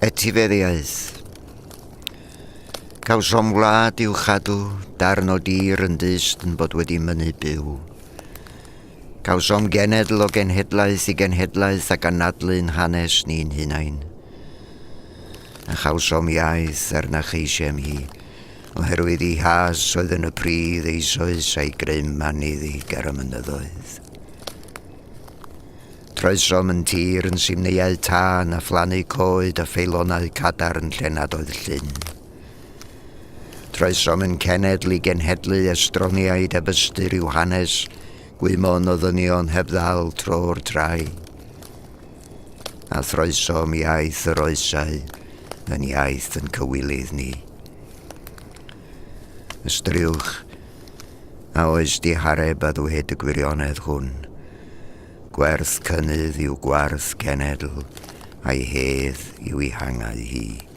Etifeddiaeth. Cawsom wlad i'w chadw, darn o dir yn dyst yn bod wedi mynnu byw. Cawsom genedl o genhedlaeth i genhedlaeth ac anadlu'n hanes ni'n hunain. A chawsom iaith er na cheisiem hi, oherwydd ei has oedd yn y pridd eisoes a'i grym anniddig ar y mynyddoedd. Troesom yn tir yn simneiau tân a phlannu coed a pheilonau cadarn lle nad oedd llyn. Troesom yn cenedl i genhedlu estroniaid heb ystyr i'w hanes, gwymon o ddynion heb ddal tro'r trai. A throesom iaith yr oesau yn iaith yn cywilydd ni. Ystyriwch, a oes dihareb a ddweud y gwirionedd hwn? Gwerth cynnydd yw gwarth cenedl, a'i hedd yw ei hangau hi.